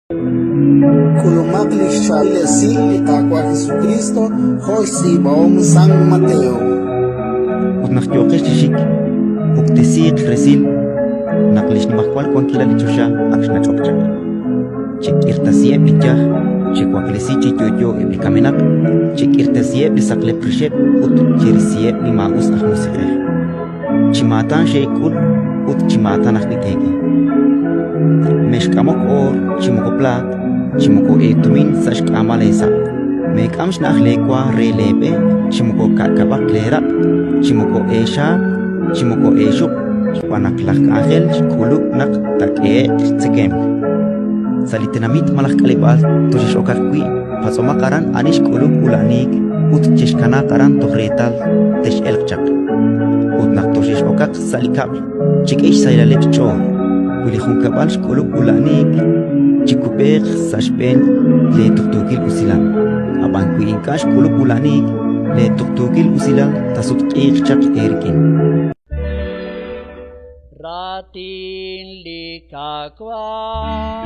K'ulumaq li xchaab'il esil li Qaawa' Jesukriist jo' xtz'iib'ahom San Mateo. Ut naq yooqex chi xik, puktesiiq resil naq li xnimajwal wankilal li choxa ak xnach'ok chaq. Chek'irtasiheb' li yaj, chewaklesi chi yo'yo eb' li kamenaq, chek'irtasiheb' li saqlep rixeb' ut cherisiheb' li maa'us aj musiq'ej. Chi maatan xeek'ul ut chi maatan ajwi' teek'e. Mexk'amok oor chi moko plaat, chi moko eetumin sa' xk'aamal eesa'. Meek'am xna'aj leewa re leeb'e chi moko ka'kab'aq leeraq', chi moko eexaab', chi moko eexuq', xb'aan naq laj k'anjel xk'ulub' naq taak'ehe'q xtzekemq. Sa' li tenamit malaj k'aleb'aal toxex'okaq wi', patz'omaq aran ani xk'ulub' ula'aniik ut chexkanaaq aran toj reetal tex'elq chaq. Ut naq toxex'okaq sa' li kab'l, chek'e xsahilaleb' xch'ool. Wi li junkab'al xk'ulub' ula'aniik, chikub'eeq sa' xb'een leetuqtuukil usilal. Ab'an wi ink'a' xk'ulub' ula'aniik, leetuqtuukil usilal taasutq'iiq chaq eerik'in. Raatin li Qaawa'.